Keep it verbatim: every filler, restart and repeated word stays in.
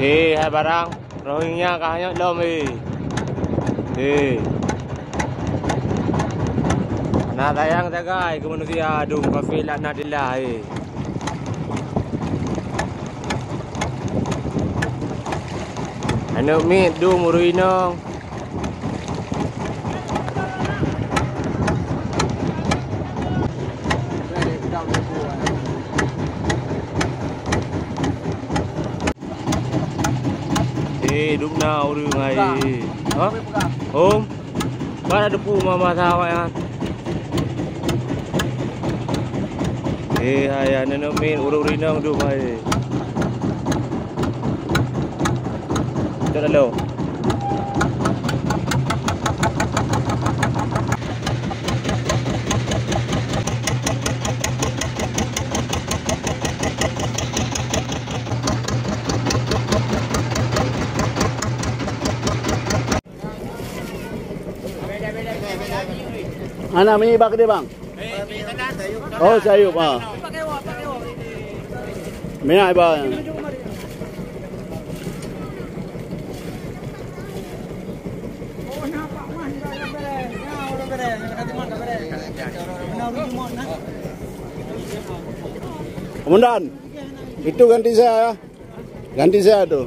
Eh, hai barang, Rohingya ka hanyut lom, eh. Eh. Na sayang sagai keu manusia, dum kafé laknatillah, eh. Aneuk miet dum ureueng inong. Eh, dum na ureueng ai. Ha? Om. Ka na teupeu mama sahabat nyan. Eh, hai, aneuk miet ureueng inong dum ai. Cok lalu. Hana mi bak dia, bang? Oh, sayup, ah. Minyak, bang. Komandan, itu ganti saya, ya. Ganti saya tu.